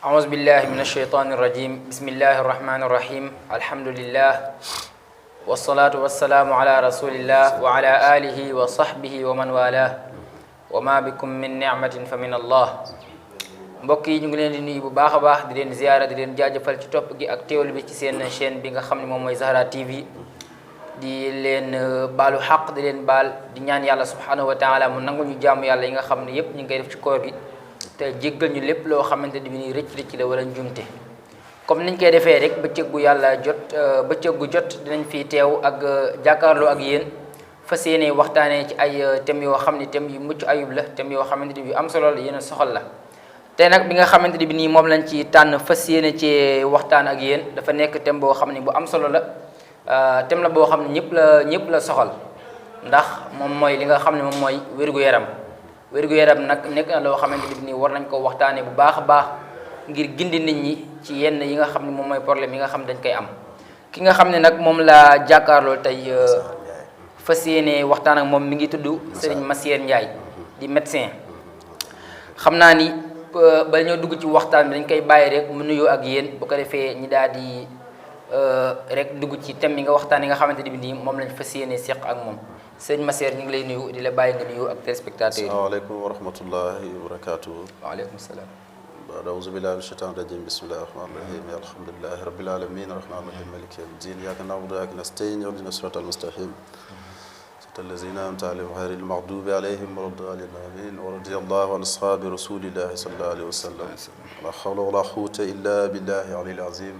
أعوذ بالله من الشيطان الرجيم بسم الله الرحمن الرحيم الحمد لله والصلاة والسلام على رسول الله وعلى آله وصحبه ومن والاه وما بكم من نعمة فمن الله mbokk yi ñu ngi leen di nuyu bu baax a baax di leen ziyaara di leen jaajëfal ci topp gi ak teewlu bi ci seen chaîne bi nga xam ne moom mooy Zahra TV di leen baalu xaq di leen baal di ñaan yàlla subhanahu wa taala mu nangu ñu jaamu yàlla yi nga xam ne yépp ñu ngi koy def ci koor gi te jéggal ñu lépp loo xamante ni bi ni rëcc la wala njumte comme niñ koy defee rek bëccëg gu yàlla jot bëccëg gu jot dinañ fi teew ak jàkkaarloo ak yéen fas yéene waxtaanee ci ay thèmes yoo xam ne thèmes yu mucc ayub la thèmes yoo xamante ni bi am solo la yéen a soxal la tey nag bi nga xamante ni bi nii moom lañ ci tànn fas yéene ci waxtaan ak yéen dafa nekk thème boo xam ne bu am solo la thème la boo xam ne ñëpp la soxal ndax moom mooy li nga xam ne moom mooy wér-gu-yaram wér-gu-yaram nag nekk na loo xamante ni bi nii war nañ ko waxtaanee bu baax a baax ngir gindi nit ñi ci yenn yi nga xam ne moom mooy problème yi nga xam ne dañ koy am ki nga xam ne nag moom la jàkkaarloo tey fas yéene waxtaan ak moom mi ngi tudd Serigne Massier Ndiaye di médecin xam naa ni ba ñoo dugg ci waxtaan bi dañ koy bàyyi rek mu nuyoo ak yéen bu ko defee ñi daal di rek dugg ci thème yi nga waxtaan yi nga xamante ni bi nii moom lañ fas yéene seq ak moom sëñ Massier ñu ngi lay nuyu di la bàyyi nga nuyu ak téléspectateurs yi. asalaamaaleykum wa rahmatullahi wa barakaatuhu. waaleykum salaam. auzu billahi mina shaytaani rajim bismillahi rahmaani rahim alhamdulillahi rabbil alamin arrahmaani rahim maliki yawmi ddin iyyaka na'budu wa iyyaka nasta'in ihdina siratal mustaqim الذين أنعمت عليهم غير المغضوب عليهم ولا الضالين آمين ورضي الله عن أصحاب رسول الله صلى الله عليه وسلم لا حول ولا قوة إلا بالله العلي العظيم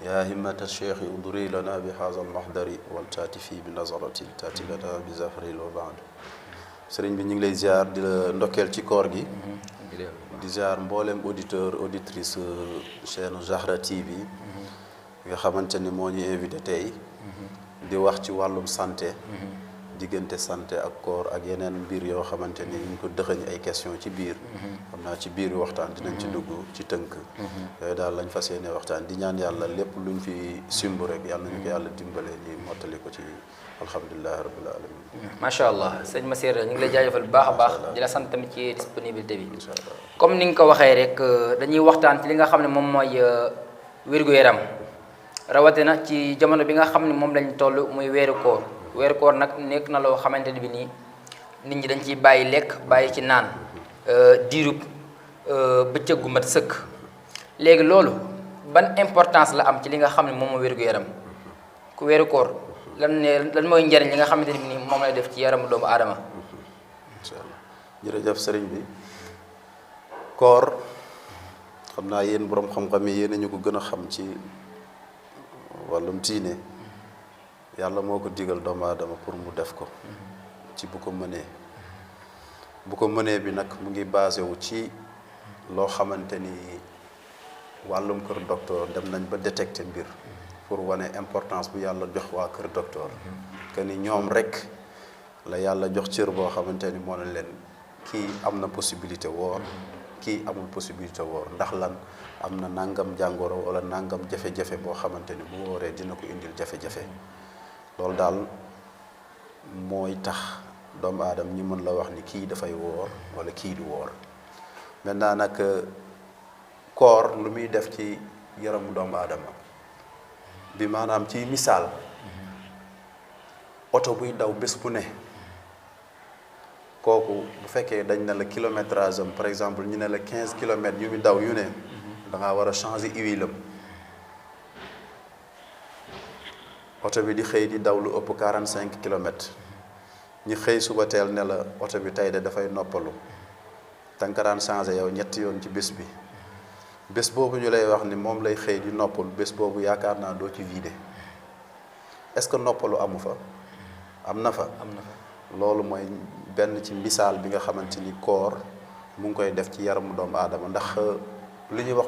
يا همة الشيخ انظري لنا بهذا المحضر والتاتفي بنظرة تاتي لنا بزفر وبعد sëriñ bi ñu ngi lay ziar di la ndokkeel ci koor gi di ziar mboolem auditeur auditrice chaîne Zahra TV nga xamante ni moo ñu invité tey di wax ci wàllum santé diggante santé ak koor ak yeneen mbir yoo xamante ni ñu ko dëxëñ ay question ci biir xam naa ci biir waxtaan dinañ ci dugg ci tënk yooyu daal lañ fas yéene waxtaan di ñaan yàlla lépp luñ fi simb rek yàlla nañu ko yàlla dimbale ñu mottali ko ci alhamdulilahi rabbil alamin macha allah sëñ Massier ñu ngi lay jaajëfal bu baax a baax di la sant tamit ci disponibilité bi comme ni nga ko waxee rek dañuy waxtaan ci li nga xam ne moom mooy wér-gu-yaram rawatina ci jamono bi nga xam ne moom lañ toll muy weeru koor nag nekk na loo xamante ne bi nii nit ñi dañ ciy bàyyi lekk bàyyi ci naan diirub bëccëg gu mat sëkk léegi loolu ban importance la am ci li nga xam ne moom mooy wér-gu-yaram ku weeru koor lan mooy njariñ li nga xamante ne bi nii moom lay def ci yaramu doomu aadama. incha allah jërëjëf sëriñ bi koor xam naa yéen borom xam-xam yi yéen ñu ko gën a xam ci wàllum diine yàlla moo ko digal doomu aadama pour mu def ko ci bu ko mënee bi nag mu ngi basé wu ci loo xamante ni wàllum kër docteur dem nañ ba détecter mbir pour wane importance bu yàlla jox waa kër docteur que ni ñoom rek la yàlla jox cër boo xamante ni moo ne leen kii am na possibilité woor kii amul possibilité woor ndax lan am na nangam jàngoro wala nangam jafe-jafe boo xamante ni bu wooree dina ko indil jafe-jafe loolu daal mooy tax doomu aadama ñi mën la wax ni kii dafay woor wala kii du woor maintenant nag koor lu muy def ci yaramu doomu aadama bi maanaam ci misaal oto buy daw bés bu ne kooku bu fekkee dañ ne la kilométrage am par exemple ñu ne la 15 kilomètres yu muy daw yu ne da ngaa war a changer huile am oto bi di xëy di daw lu ëpp 45 kilomètres ñu xëy suba teel ne la oto bi tey de dafay noppalu danga ko daan changer yow ñetti yoon ci bés bi bés boobu ñu lay wax ni moom lay xëy di noppalu bés boobu yaakaar naa doo ci vider est-ce que noppalu amu fa am na fa loolu mooy benn ci misaal bi nga xamante ni koor mu ngi koy def ci yaramu doomu aadama ndax li ñuy wax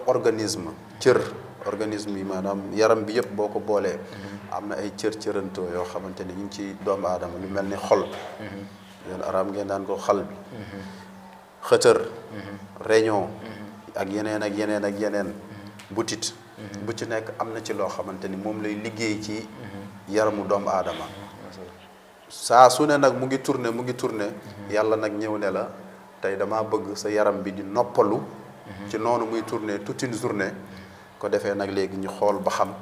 organisme yi maanaam yaram bi yëpp boo ko boolee am na ay cërantoo yoo xamante ni ñu ngi ci doomu aadama lu mel ni xol yéen arab ngeen daan ko xal bi xëtër réunion ak yeneen butit bu ci nekk am na ci loo xamante ni moom lay liggéey ci yaramu doomu aadama saa su ne nag mu ngi tourné yàlla nag ñëw ne la tey dama bëgg sa yaram bi di noppalu ci noonu muy tourner toute une journée ko defee nag léegi ñu xool ba xam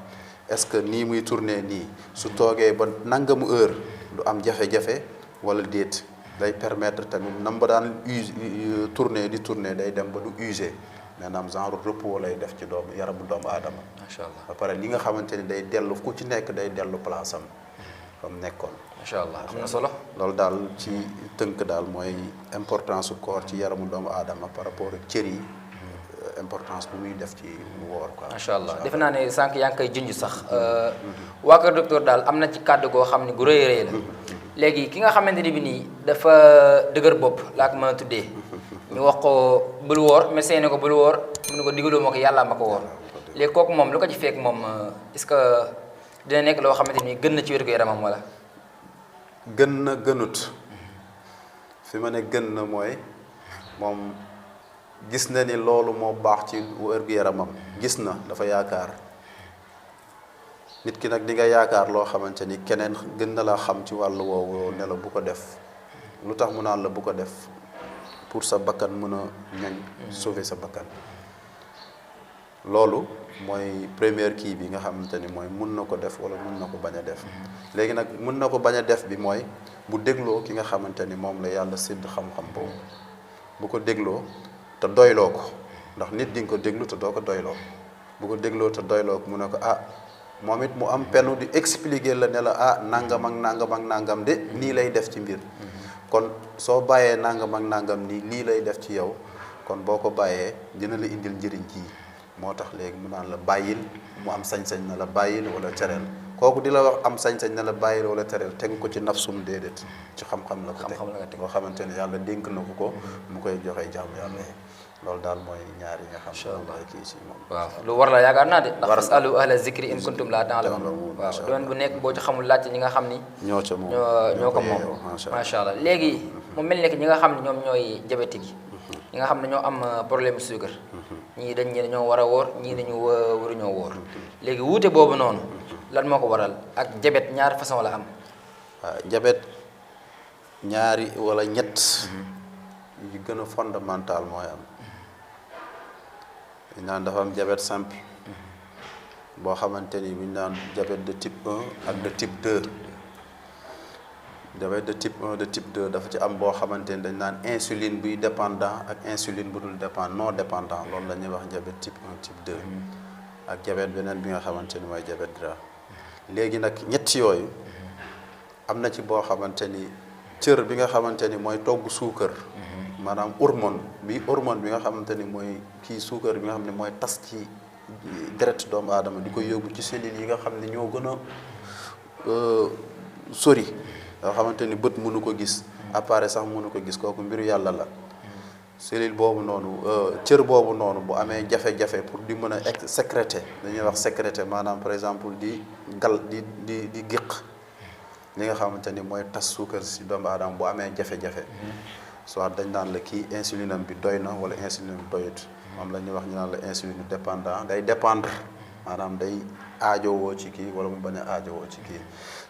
est-ce que nii muy tourner nii su toogee ba nangamu heure du am jafe-jafe wala déet day permettre tamit nam ba daan tourner di tourner day dem ba du user maanaam genre repos lay def ci doomu yaramu doomu aadama. macha allah ba pare li nga xamante ni day dellu ku ci nekk day dellu place am comme nekkoon. macha allah am na solo. loolu daal ci tënk daal mooy importance su koor ci yaramu doomu aadama par rapport ak cër yi importance bu muy def ci woor quoi. macha allah defe naa ne sànq yaa ngi koy junj sax. waa Kër Docteur daal am na ci kàddu goo xam ne gu rëy a rëy la. léegi ki nga xamante ni bi nii dafa dëgër bopp laa ko mën a tuddee. ñu wax ko bul woor médecin ne ko bul woor mu ne ko digaloo ma ko yàlla ma ko woor léegi kooku moom lu ko ci fekk moom est-ce que dina nekk loo xamante ni gën na ci wér gu yaramam wala. gën na gënut fi ma ne gën na mooy moom gis na ni loolu moo baax ci wér gu yaramam gis na dafa yaakaar nit ki nag di nga yaakaar loo xamante ni keneen gën na la xam ci wàllu woowu ne la bu ko def lu tax mu naan la bu ko def. pour sa bakkan mën a ñoñ sauver sa bakkan loolu mooy première kii bi nga xamante ni mooy mun na ko def wala mun na ko bañ a def léegi nag mun na ko bañ a def bi mooy bu dégloo ki nga xamante ni moom la yàlla sédd xam-xam boobu bu ko dégloo te doyloo ko ndax nit di nga ko déglu te doo ko doyloo bu ko dégloo te doyloo ko mu ne ko moom it mu am penu di expliquer la ne la nangam ak nangam ak nangam de nii lay def ci mbir kon soo bàyyee nangam ak nangam nii lii lay def ci yow kon boo ko bàyyee dina la indil njëriñ ji moo tax léegi mu naan la bàyyil mu am sañ-sañ na la bàyyil wala tereel kooku di la wax am sañ-sañ na la bàyyil wala tereel tegu ko ci nafsum déedéet ci xam-xam la ko teg boo xamante ne yàlla dénk na ko mu koy joxe jaamu yàlla yi loolu daal mooy ñaar yi nga xam ne mooy kii si moom. waaw lu war la yaakaar naa de. ndax fasalu ahla zikri in kuntum laa ta'lamuun. waaw doon bu nekk boo ci xamul laajte ñi nga xam ni. ñoo ca moom ñoo ko moom macha allah léegi mu mel ne ñi nga xam ne ñoom ñooy diabétique yi. ñi nga xam ne ñoo am problème sucre. ñii dañ ne ñoo war a woor ñii dañu waruñoo woor. léegi wuute boobu noonu. lan moo ko waral ak diabète ñaari façon la am. waaw diabète ñaari wala ñett. yu gën a fondamental mooy am. ñu naan dafa am diabète simple boo xamante ni bu ñu naan diabète de type 1 ak de type 2 diabète de type 1 de type 2 dafa ci am boo xamante ni dañ naan insuline buy dépendant ak insuline bu dul non dépendant loolu la ñuy wax diabète type 1 type 2 ak diabète beneen bi nga xamante ni mooy diabète gras léegi nag ñett yooyu am na ci boo xamante ni cër bi nga xamante ni mooy togg suukar maanaam hormone bi nga xamante ni mooy kii suukar bi nga xam ne mooy tas ci deret doomu aadama di ko yóbbu ci cellules yi nga xam ne ñoo gën a sori nga xamante ni bët mënu ko gis appareil sax mënu ko gis kooku mbiru yàlla la cellule boobu noonu cër boobu noonu bu amee jafe-jafe pour di mën a sécréter dañuy wax sécréter maanaam par exemple di géq li nga xamante ni mooy tas suukar si doomu aadama bu amee jafe-jafe soit dañ naan la kii insuline am bi doy na wala insuline bi doyut moom la ñuy wax ñu naan la insuline dépendant day dépendre maanaam day aajowoo ci kii wala mu bañ a aajowoo ci kii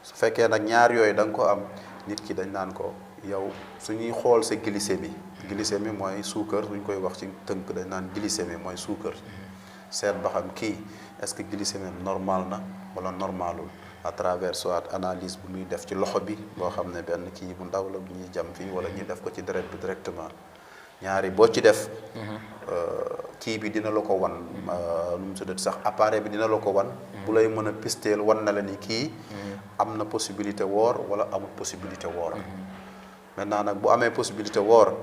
su fekkee nag ñaar yooyu da nga ko am nit ki dañ naan ko yow suñuy xool sa glycémie mooy suukar suñ koy wax ci tënk dañ naan glycémie mooy suukar seet ba xam kii est-ce que glycémie normal na wala normalul à travers soit analyse bu muy def ci loxo bi boo xam ne benn kii bu ndaw la bu ñuy jam fii wala ñu def ko ci deret bi directement ñaari boo ci def kii bi dina la ko wan nu mu tuddati sax appareil bi dina la ko wan bu lay mën a pisteel wan na la ni kii am na possibilité woor wala amul possibilité woor maintenant nag bu amee possibilité woor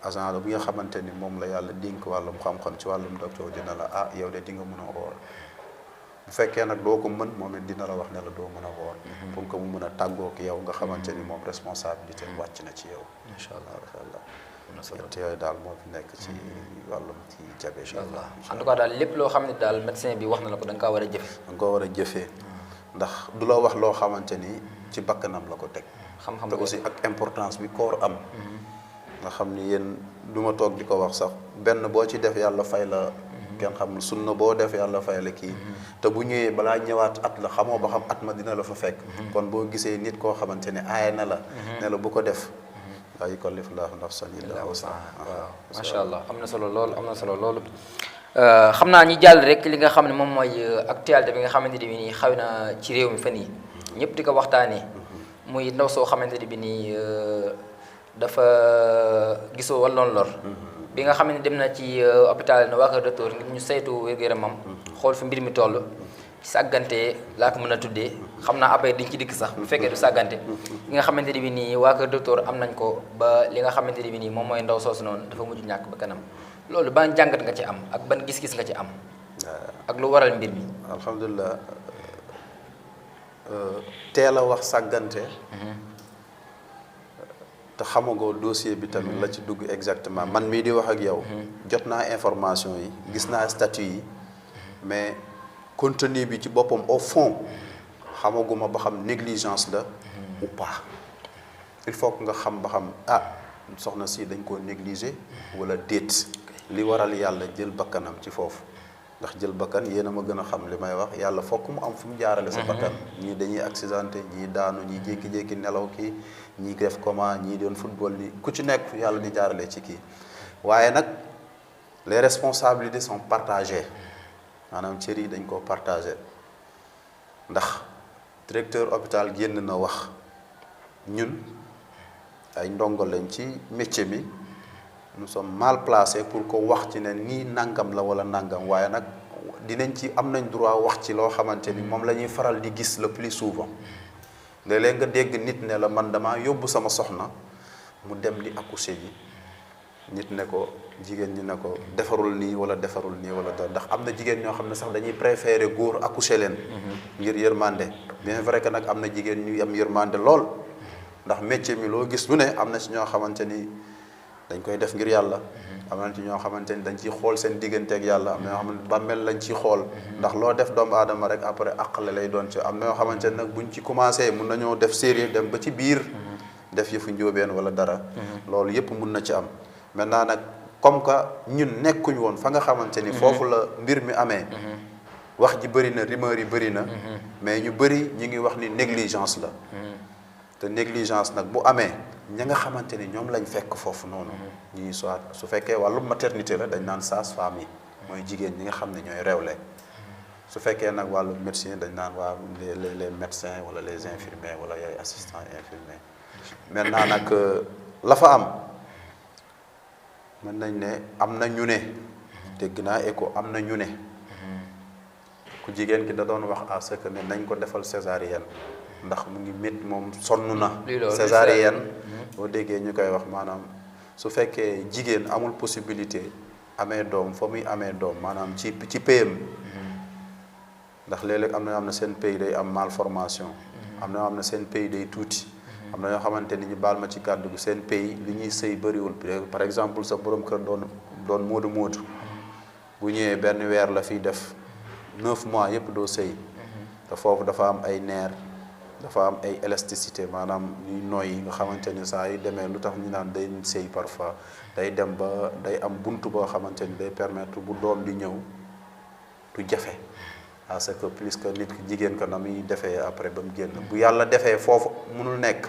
agent la bi nga xamante ni moom la yàlla dénk wàllum xam-xam ci wàllum docteur dina la yow de di nga mën a woor bu fekkee nag doo ko mën moom it dina la wax ne la doo mën a woor pour que mu mën a tàggoog yow nga xamante ni moom responsabilité wàcc na ci yow incha allah yooyu daal moo fi nekk ci wàllum ci jabe incha allah en tout cas daal lépp loo xam ne daal médecin bi wax na la ko da nga kaa war a jëfe da nga ko war a jëfee ndax du la wax loo xamante ni ci bakkanam la ko teg xam-xam te aussi ak importance bi koor am nga xam ni yéen du ma toog di ko wax sax benn boo ci def yàlla fay la kenn xam sunna boo def yàlla fay la kii te bu ñëwee balaa ñëwaat at la xamoo ba xam at ma dina la fa fekk kon boo gisee nit koo xamante ne aaya na la ne la bu ko def laa yukallifu llaahu nafsan illaa wus'ahaa. waaw macha allah am na solo lool am na solo loolu. xam naa ñi jàll rek li nga xam ne moom mooy actualité bi nga xamante ne bi nii xaw na ci réew mi fan yi ñëpp di ko waxtaanee. muy ndaw soo xamante ne bi nii dafa gisoo walloon lor. bi nga xam ne dem na ci hôpital na waa Kër Docteur ngir ñu saytu wér-gu-yaramam xool fi mbir mi toll. sàggante laa ko mën a tuddee xam naa après diñ ci dikk sax bu fekkee du sàggante li nga xamante ne bi nii waa Kër Docteur am nañ ko ba li nga xamante ne bi nii moom mooy ndaw soosu noonu dafa mujj ñàkk ba kanam loolu ban jàngat nga ci am ak ban gis-gis nga ci am ak lu waral mbir mi. alhamdulilah teel a wax sàggante te xamagoo dossier bi tamit la ci dugg exactement man mii di wax ak yow jot naa information yi gis naa statut yi mais contenu bi ci boppam au fond xamaguma ba xam négligence la ou pas il faut que nga xam ba xam soxna si dañ koo négliger wala déet li waral yàlla jël bakkanam ci foofu ndax jël bakkan yéen a ma gën a xam li may wax yàlla fokk mu am fu mu jaarale sa bakkan ñii dañuy accidenté ñii daanu ñii jékki-jékki nelaw kii ñii def comment ñii doon football ni ku ci nekk yàlla di jaarale ci kii waaye nag les responsabilités sont partagées maanaam cër yi dañ koo partagé ndax directeur hôpital génn na wax ñun ay ndongo lañ ci métier mi nous sommes mal placés pour ko wax ci ne nii nangam la wala nangam waaye nag dinañ ci am nañ droit wax ci loo xamante ni moom la ñuy faral di gis le plus souvent léeg-léeg nga dégg nit ne la man damaa yóbbu sama soxna mu dem di accoucher ji nit ne ko jigéen ñi ne ko defarul nii wala defarul nii wala dara ndax am na jigéen ñoo xam ne sax dañuy préférer góor accoucher leen ngir yërmande bien vrai que nag am na jigéen ñu am yërmande lool ndax métier mi loo gis lu ne am na ci ñoo xamante ni dañ koy def ngir yàlla am na ci ñoo xamante ni dañ ciy xool seen digganteeg yàlla am na ñoo xam ne bàmmeel lañ ciy xool ndax loo def doomu aadama rek après àqale lay doon ci am na ñoo xamante ne nag buñ ci commencé mun nañoo def série dem ba ci biir def yëfu njóobeen wala dara loolu yëpp mun na ci am maintenant nag comme que ñun nekkuñ woon fa nga xamante ni foofu la mbir mi amee wax ji bëri na rumeur yi bëri na mais ñu bëri ñu ngi wax ni négligence la te négligence nag bu amee ña nga xamante ni ñoom lañ fekk foofu noonu ñuy soit su fekkee wàllu maternité la dañ naan sage-femme yi mooy jigéen ñi nga xam ne ñooy réewle su fekkee nag wàllu médecin dañ naan waa les médecins wala les infirmiers wala yooyu assistants infirmiers maintenant nag la fa am mën nañ ne am na ñu ne dégg naa écho am na ñu ne ku jigéen ki da doon wax à ce que ne nañ ko defal césarienne ndax mu ngi métti moom sonn na césarienne boo déggee ñu koy wax maanaam su fekkee jigéen amul possibilité amee doom fa muy amee doom maanaam ci payam ndax léeg-léeg am na ñoo xam ne seen pays day am malformation am na ñoo xam ne seen pays day tuuti am na ñoo xamante ni ñu baal ma ci kàddu gi seen pays li ñuy sëy bëriwul par exemple sa borom kër doon moodu bu ñëwee benn weer la fiy def 9 mois yëpp doo sëy te foofu dafa am ay nerf dafa am ay élasticité maanaam ñuy noy yi nga xamante ni saa yi demee lu tax ñu naan day sëy parfois day dem ba day am buntu boo xamante ni day permettre bu doom di ñëw du jafe parce que plus que nit ki jigéen ko na muy defee après ba mu génn bu yàlla defee foofu mënul nekk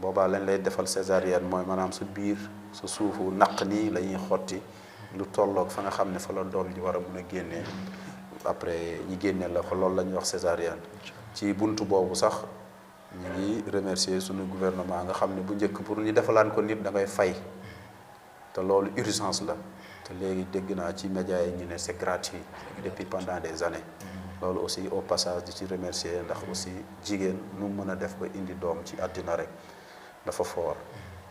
boobaa lañ lay defal césarienne mooy maanaam sa biir sa suufu naq nii la ñuy xotti lu tolloog fa nga xam ne fa la doom ji war a mun a génnee après ñi génnee la fa loolu la ñuy wax césarienne ci buntu boobu sax ñu ngi remercier suñu gouvernement nga xam ne bu njëkk pour ñu defalaan ko nit da ngay fay te loolu urgence la te léegi dégg naa ci médias yi ñu ne c'est gratuit depuis pendant des années loolu aussi au passage di ci remercier ndax aussi jigéen nu mën a def ba indi doom ci àddina rek dafa foor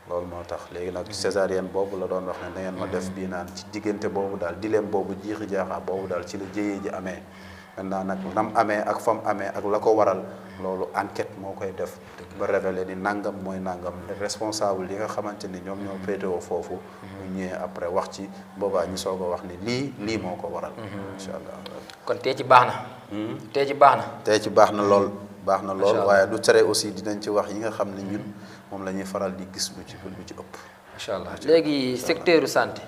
loolu moo tax léegi nag césarienne boobu la doon wax ne na ngeen ma def bii naan ci diggante boobu daal dileem boobu jiixi jaaxaa boobu daal ci la jëyee ji amee maintenant nag nam amee ak fam amee ak la ko waral loolu enquête moo koy def ba révélé ni nangam mooy nangam responsable yi nga xamante ni ñoom ñoo féetewoo foofu ñu ñëwee après wax ci boobaa ñu soog a wax ni lii moo ko waral incha allah kon tee ci baax na tee ci baax na tee ci baax na lool waaye du tere aussi dinañ ci wax yi nga xam ne ñun moom la ñuy faral di gis lu ci ëpp incha allah léegi secteur santé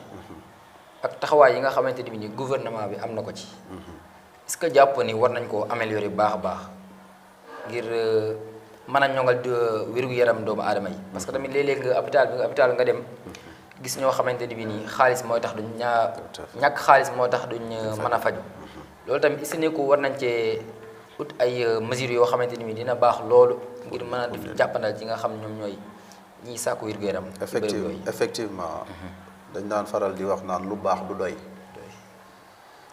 ak taxawaay yi nga xamante ni gouvernement bi am na ko ci est-ce que jàpp ni war nañ koo améliorer bu baax a baax ngir mën a ñongal wér-gu-yaram doomu aadama yi parce que tamit léeg-léeg nga hôpital nga dem gis ñoo xamante ni bi nii xaalis mooy tax duñ ñàkk xaalis moo tax duñ mën a faju loolu tamit is ne ko war nañ cee ut ay mesures yoo xamante ni bi dina baax loolu ngir mën a def jàppandal ci nga xam ñoom ñooy ñiy sàkku wér-gu-yaram effectivement dañ daan faral di wax naan lu baax du doy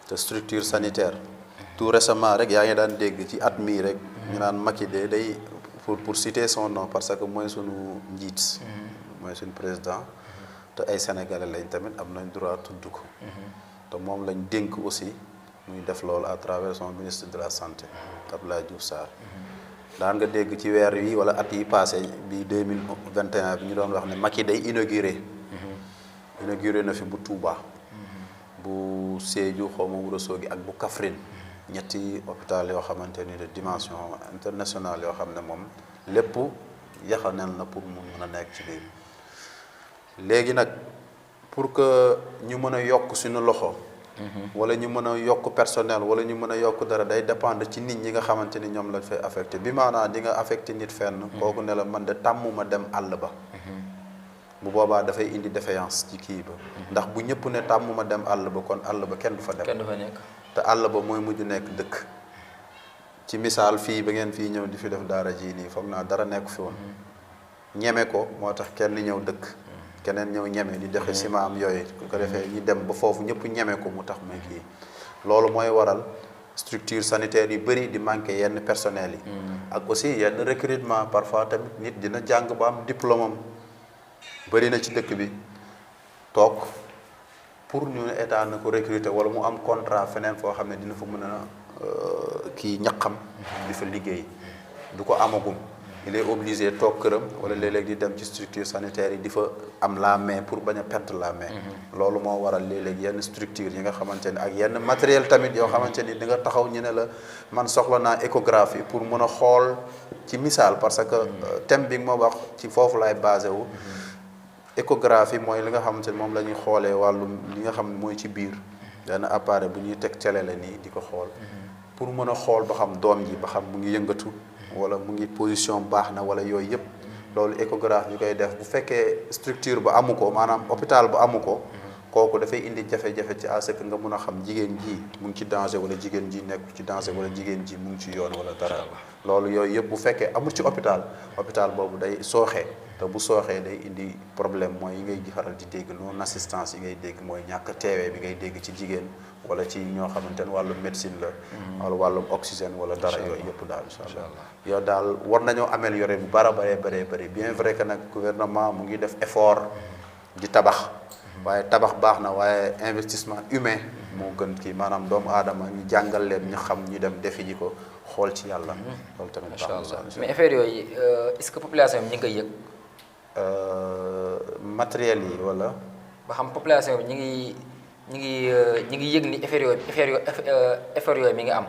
te structure sanitaire tout récemment rek yaa ngi daan dégg ci at mii rek ñu naan Macky de day pour citer son nom parce que mooy sunu njiit mooy suñu président te ay sénégalais lañ tamit am nañ droit tudd ko te moom lañ dénk aussi muy def loolu à travers son ministre de la santé Abdoulaye Diouf Sarr daan nga dégg ci weer yi wala at yi passé bi 2021 bi ñu doon wax ne Macky day inauguré na fi bu Touba bu Sédhiou xaw ma Ourossogui ak bu Kaffrine ñetti hôpital yoo xamante ni de dimension internationale yoo xam ne moom lépp yaxanel na pour mu mën a nekk ci biir léegi nag pour que ñu mën a yokk suñu loxo wala ñu mën a yokk personnel wala ñu mën a yokk dara day dépendre ci nit ñi nga xamante ni ñoom lañ fay affecté bi maanaam di nga affecté nit fenn kooku ne la man de tàmmuma dem àll ba bu boobaa dafay indi défaillance ci kii ba ndax bu ñëpp ne tàmmuma dem àll ba kon àll ba kenn du fa dem kenn du fa nekk te àll ba mooy mujj nekk dëkk ci misaal fii ba ngeen fii ñëw di fi def daara ji nii foog naa dara nekk fi woon ñeme ko moo tax kenn ñëw dëkk keneen ñëw ñeme di defe ciment am yooyu ku ko defee ñu dem ba foofu ñëpp ñeme ko mu tax muy kii loolu mooy waral structure sanitaire yu bëri di manqué yenn personnel yi ak aussi yenn recrutement parfois tamit nit dina jàng ba am diplôme am bëri na ci dëkk bi toog pour ñu ne état na ko recruter wala mu am contrat feneen foo xam ne dina fa mën a kii ñaqam di fa liggéey du ko amagum il est obligé toog këram wala léeg-léeg di dem ci structure sanitaire yi di fa am la main pour bañ a perdre la main loolu moo waral léeg-léeg yenn structure yi nga xamante ne ak yenn matériel tamit yoo xamante ni di nga taxaw ñu ne la man soxla naa échographie pour mën a xool ci misaal parce que thème bi nga ma wax ci foofu laay basé wu échographie mooy li nga xamante ni moom la ñuy xoolee wàllum li nga xam ne mooy ci biir benn appareil bu ñuy teg télé la nii di ko xool pour mën a xool ba xam doom ji ba xam mu ngi yëngatu wala mu ngi position baax na wala yooyu yëpp loolu échographie bi koy def bu fekkee structure ba amu ko maanaam hôpital ba amu ko kooku dafay indi jafe-jafe ci à ce que nga mun a xam jigéen ji mu ngi ci danger wala jigéen ji nekk ci danger wala jigéen ji mu ngi ci yoon wala dara loolu yooyu yëpp bu fekkee amul ci hôpital boobu day sooxee te bu sooxee day indi problème mooy yi ngay faral di dégg non assistance yi ngay dégg mooy ñàkk teewee bi ngay dégg ci jigéen wala ci ñoo xamante ne wàllum médecine la wala wàllum oxygène wala dara yooyu yëpp daal incha allah yow daal war nañoo améliorer bu bëri bien vrai que nag gouvernement mu ngi def effort di tabax waaye tabax baax na waaye investissement humain moo gën kii maanaam doomu aadama ñu jàngal leen ñu xam ñu dem defi ji ko xool ci yàlla loolu tamit baax na mais affaire yooyu est-ce que population bi ñu ngi koy yëg matériel yi wala ba xam population bi ñu ngi yëg ni effort yooyu mi ngi am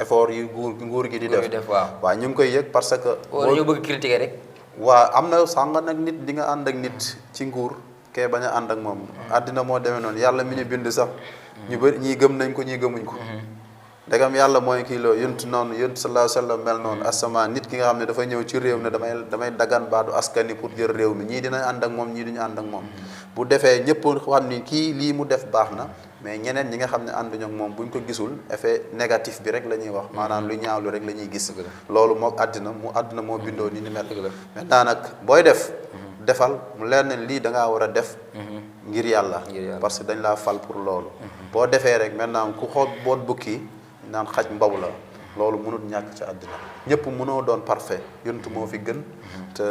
effort yu nguur gi di def waaw ñu ngi koy yëg parce que wala ñoo bëgg critiquer rek waaw am na sànq nag nit di nga ànd ak nit ci nguur kee bañ a ànd ak moom àddina moo demee noonu yàlla mi ñu bind sax ñu bëri ñii gëm nañ ko ñii gëmuñ ko ndegam yàlla mooy kii loo yontu noonu yontu sallallahu alayhi wa sallam mel noonu asama nit ki nga xam ne dafa ñëw ci réew ne damay dagan baatu askani pour jël réew mi ñii dinañ ànd ak moom ñii duñu ànd ak moom bu defee ñëpp xam ni kii lii mu def baax na mais ñeneen ñi nga xam ne ànduñu ak moom buñ ko gisul effet négatif bi rek la ñuy wax maanaam lu ñaawlu rek la ñuy gis loolu moo àddina moo bindoo ni mel maintenant nag booy defal mu leer ne lii da ngaa war a def ngir yàlla parce que dañ laa fal pour loolu boo defee rek maintenant ku xool boot bukki naan xaj mbaw la loolu mënul ñàkk ci àddina ñëpp mënoo doon parfait yontu moo fi gën te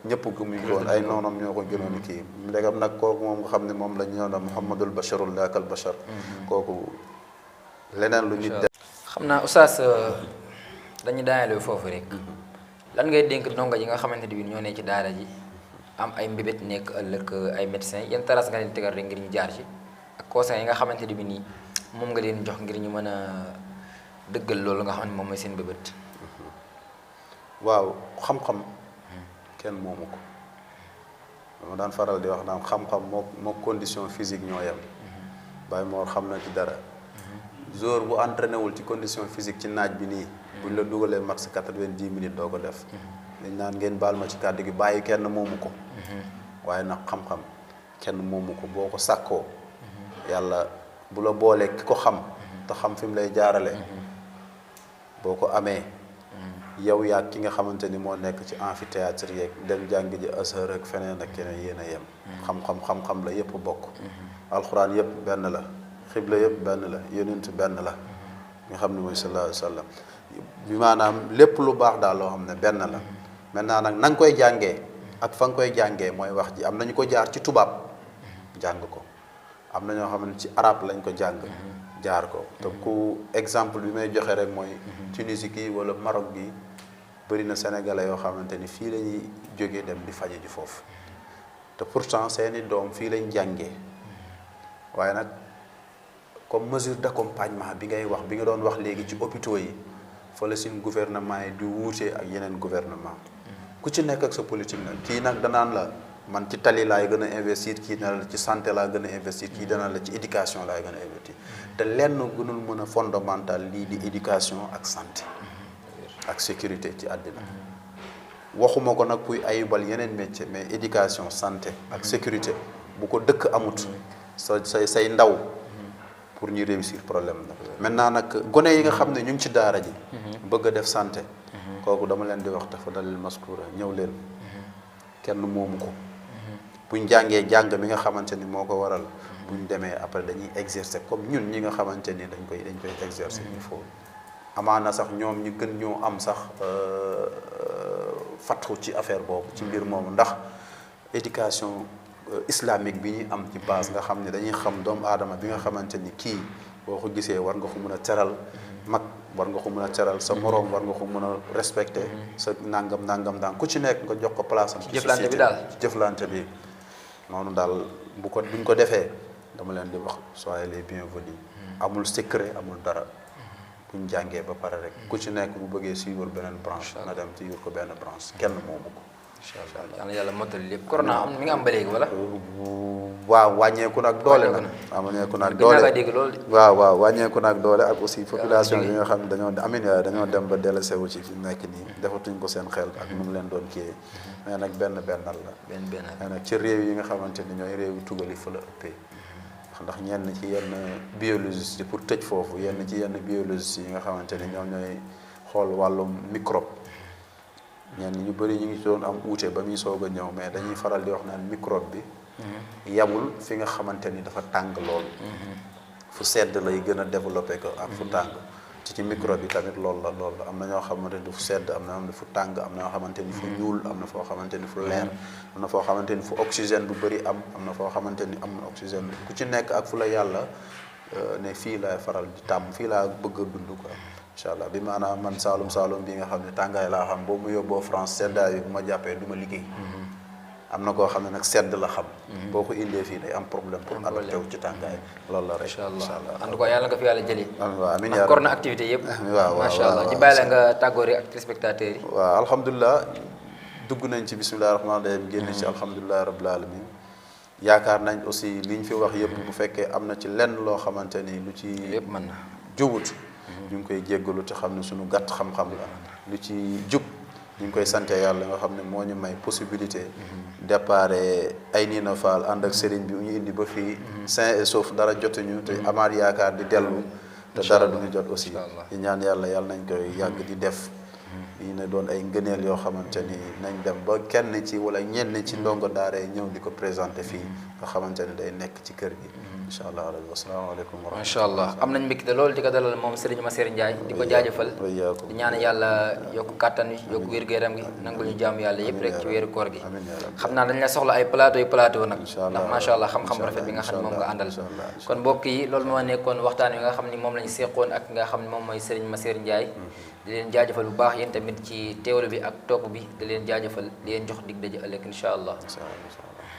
ñëpp gëmuñ ko ay noonam ñoo ko gënoon kii ndegam nag kooku moom nga xam ne moom la ñu doon muhammadul basharul laakal bashar kooku leneen lu nit def xam naa oustaz dañu daaneel foofu rek lan ngay dénk ndongo yi nga xamante ne bi ñoo ne ci daara ji am ay mbébét nekk ëllëg ay médecins yan taras nga leen tegal rek ngir ñu jaar ci ak conseils yi nga xamante ne bi nii moom nga leen jox ngir ñu mën a dëggal loolu nga xam ne moom mooy seen mbébét. waaw xam-xam kenn moomu ko dama daan faral di wax naan xam-xam moo condition physique ñoo yem Baye Mor xam na ci dara jour bu entraîné wul ci condition physique ci naaj bi nii buñ la dugalee max 90 minutes doo ko def dañ naan ngeen baal ma ci kàddu gi bàyyi kenn moomu ko waaye nag xam-xam kenn moomu ko boo ko sàkkoo yàlla bu la boolee ki ko xam te xam fi mu lay jaarale boo ko amee yow yaa ki nga xamante ni moo nekk ci amphithéâtre yeeg dem jàng ji Azhar ak feneen ak keneen yéen a yem xam-xam la yëpp bokk alxuraan yëpp benn la xibla yëpp benn la yonent benn la nga xam ne mooy sallallahu alayhi wa sallam bi maanaam lépp lu baax daal loo xam ne benn la maintenant nag na nga koy jàngee ak fa nga koy jàngee mooy wax ji am nañu ko jaar ci tubaab jàng ko am na ñoo xam ne ci arab lañ ko jàng jaar ko te ku exemple bi may joxe rek mooy Tunisie gi wala Maroc gi bëri na sénégalais yoo xamante ni fii la ñuy jógee dem di faje ji foofu te pourtant seeni doom fii lañ jàngee waaye nag comme mesure d'accompagnement bi ngay wax bi nga doon wax léegi ci hôpitaux yi fa la suñ gouvernement yi di wuutee ak yeneen gouvernement ku ci nekk ak sa politique nag kii nag danaan la man ci tali laay gën a investir kii dana la ci santé laa gën a investir kii dana la ci éducation laay gën a investir te lenn gënul mën a fondamental lii di éducation ak santé ak sécurité ci àddina waxuma ko nag kuy ayubal yeneen métier mais éducation santé ak sécurité bu ko dëkk amut say ndaw pour ñu réussir problème la maintenant nag gone yi nga xam ne ñu ngi ci daara ji bëgg a def santé kooku dama leen di wax dafa dalil maskura ñëw leen kenn moomu ko buñ jàngee jàng mi nga xamante ni moo ko waral buñ demee après dañuy exercer comme ñun ñi nga xamante ni dañ koy exercer il faut amaana sax ñoom ñu gën ñoo am sax fatxu ci affaire boobu ci mbir moomu ndax éducation islamique bi ñuy am ci base nga xam ne dañuy xam doomu aadama bi nga xamante ni kii boo ko gisee war nga ko mën a teral mag war nga ko mën a teral sa moroom war nga ko mën a respecté sa nangam ku ci nekk nga jox ko place am ci jëflante bi daal ci jëflante bi noonu daal buñ ko defee dama leen di wax soyez les bienvenus amul secret amul dara buñ jàngee ba pare rek ku ci nekk bu bëggee suivre beneen branche na dem suivre ko benn branche kenn moomu ko incha allah yàlla mottali lépp corona am mi nga am ba léegi wala waaw wàññeeku nag doole nag wàññeeku nag doole waaw wàññeeku nag doole ak aussi population yi nga xam ne dañoo dem ba dellusi wu ci fi nekk nii defatuñ ko seen xel ak nu mu leen doon kii mais nag benn bennal la mais nag ci réew yi nga xamante ni ñooy réew yu tugal yi fa la ëppee ndax ñenn ci yenn biologiste yi pour tëj foofu yenn ci yenn biologiste yi nga xamante ni ñoom ñooy xool wàllum microbe ñenn ñu bëri ñu ngi ci doon am uute ba muy soog a ñëw mais dañuy faral di wax naan microbe bi yamul fi nga xamante ni dafa tàng lool fu sedd lay gën a développé ko ak fu tàng ci microbe bi tamit loolu la am na ñoo xamante ni fu sedd am na fu tàng am na ñoo xamante ni fu ñuul am na foo xamante ni fu leer am na foo xamante ni fu oxygène bu bëri am na foo xamante ni am na oxygène ku ci nekk ak fu la yàlla ne fii laay faral di tàmm fii laa bëgg a dund quoi incha allah bi maanaam man Saalum bi nga xam ne tàngaay laa xam boo mu yóbboo France seddaay bi bu ma jàppee du ma liggéey am na koo xam ne nag sedd la xam boo ko indee fii day am problème pour adapté wu ci tàngaay loolu la rek incha allah en tout cas yàlla nga fi yàlla jëli waaw amiin yaa corona activité yëpp waaw macha allah ñu bàyyi la nga tàggoori ak téléspectateurs yi waaw alhamdulilah dugg nañ ci bismillahi rahmaani rahim génn ci alhamdulilahi rabbil alamin yaakaar nañ aussi liñ fi wax yëpp bu fekkee am na ci lenn loo xamante ni lu ci yëpp mën na jubut ñu ngi koy jéggalu te xam ne suñu gàtt xam-xam la lu ci jub ñu ngi koy sante yàlla nga xam ne moo ñu may possibilité déparé ay Niina Fall ànd ak sëriñ bi ñu indi ba fii sain et sauf dara jotuñu te amaat yaakaar di dellu te dara duñu jot aussi di ñaan yàlla nañ koy yàgg di def yi ne doon ay ngëneel yoo xamante ni nañ dem ba kenn ci wala ñenn ci ndongo daara ñëw di ko présenté fii nga xamante ni day nekk ci kër gi incha allah asalaamaaleykum wa rahmatulah macha allah am nañ mbégte loolu di ko dalal moom Serigne Massiré Ndiaye di ko jaajëfal di ñaan yàlla yokk kàttan wi yokk wér-gu-yaram gi nangul ñu jaamu yàlla yëpp rek ci weeru koor gi xam naa dañ la soxla ay plateau nag ndax macha allah xam-xam rafet bi nga xam ne moom nga àndal kon mbokk yi loolu moo nekkoon waxtaan wi nga xam ni moom lañu seqoon ak nga xam ne moom mooy Serigne Massiré Ndiaye di leen jaajëfal bu baax yéen tamit ci teewlu bi ak topp bi di leen jaajëfal di leen jox dig daje ëllëg incha allah